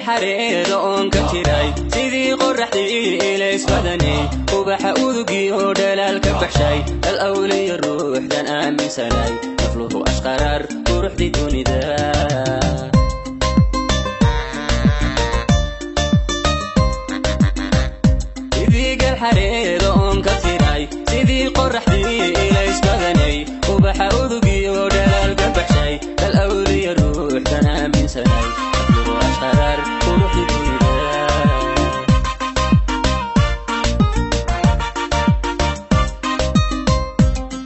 Xareeda oon ka tiray, sidii qoraxdii ilaysbadanay, ubaxa udugiyo dhalaal ka baxshay, dal awliya ruuxdan aaminsanay, nafluhu ashqaraar quruxdii dunida. Sidii gal xareeda oon ka tiray, sidii qoraxdii ilaysbadanay, ubaxa udugiyo dhalaal ka baxshay, dal awliya ruuxdan aaminsanay, nafluhu ashqaraar quruxdii dunida.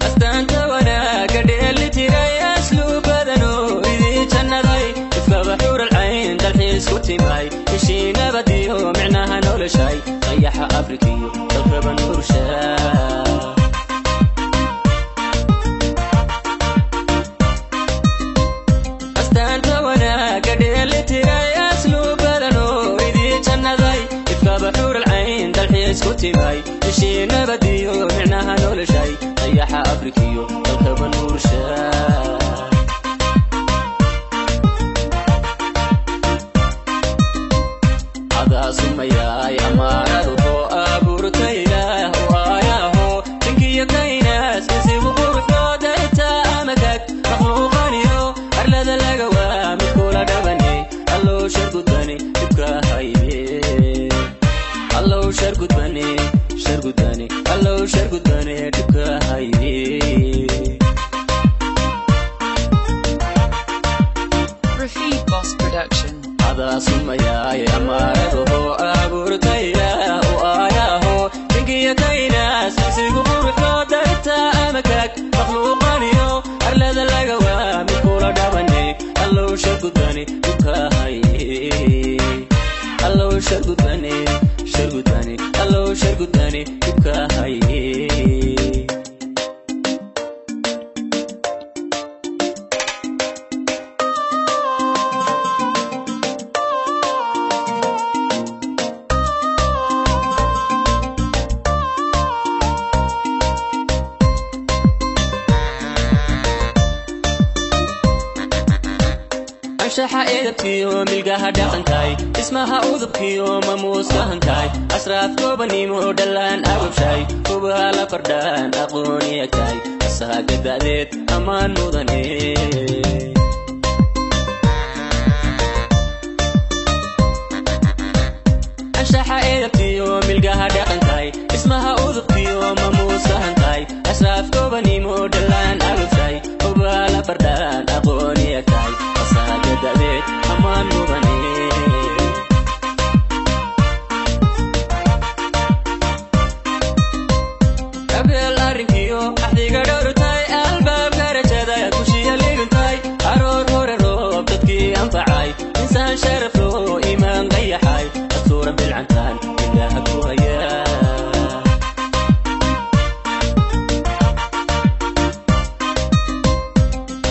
Astaanta wanaaga dheeli tiray, asluub badanoo idii jannaday, ifkaba xuural cayn dalxiis ku timay, heshii nabadiyo micnaha noloshay, qayaxa Afrikiyo dalkaba nuursha. Astaanta wanaaga dheeli tiray, asluub badanoo idii jannaday, ifkaba xuural cayn dalxiis ku timay, heshii nabadiyo micnaha noloshay, qayaxa Afrikiyo dalkaba nuursha. Adaasumayaay amaaraduho abuurtay Ilaah u aayaho ninkiyo kaynaas isigu quruxdoo darta amakag makhluuqaniyo arlada laga waa mid kula dhabane. Allow shargudbane dhibka haye, Allow shargudbane, shargudbane, Allow shargudbane dhibka haye. Rafid Boss Production. Adaasumayaay amaaraduho abuurtay Ilaah u aayaho ninkiyo kaynaas isigu quruxdoo darta amakag makhluuqaniyo arlada laga waa mid kula dhabane. Allow shargudbane dhibka haye, Allow shargudbane, shargudbane, Allow shargudbane dhibka haye. Anshaxa edabkiyo milgaha dhaqankaay, dhismaha udubkiyo mamuuskahankaay, asraaf goobanimo dhallaan agobshay, hubaha la fardhaan aqooniyagtaay, asaaga da'deed ammaan mudane. Anshaxa edabkiyo milgaha dhaqankaay, dhismaha udubkiyo mamuuskahankaay, asraaf goobanimo dhallaan agobshay, hubaha la fardhaan aqooniyagtaay, asaaga da'deed ammaan mudane. Abeel arrinkiyo axdiga dhowrtay, albaabka rajada kushiya libintay, aroor hore roob dadkii anfacay, insaan sharaflo iimaan qayaxay, asuura bilcantaan indhaha ku haya.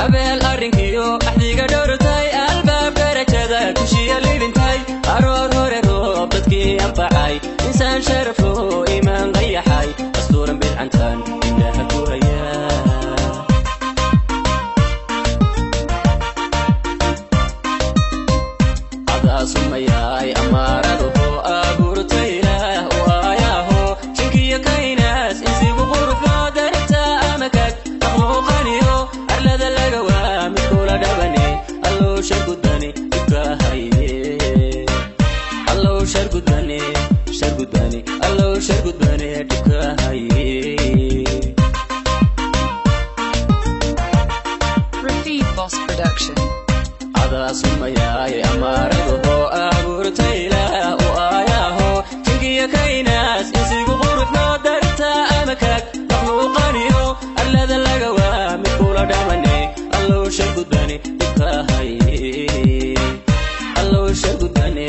Abeel arrinkiyo axdiga dhowrtay, albaabka rajada kushiya libintay, aroor hore roob dadkii anfacay, insaan sharaflo iimaan qayaxay, astuuran bilcantaan indhaha ku haya. Adaasumayaay amaaraduho abuurtay Ilaah u aayaho jinkiyo kaynaas insigu quruxdoo darta amakag makhluuqaniyo arlada laga waa mid kula dhabane. Allow shargudbane dhibka haye, Allow shargudbane, shargudbane, Allow shargudbane dhibka haye. Rafid Boss Production. Adaasumayaay amaaraduho abuurtay Ilaah u aayaho jinkiyo kaynaas insigu quruxdoo darta amakag makhluuqaniyo arlada laga waa mid kula dhamane. Allow shargudbane dhibka haye, Allow shargudbane,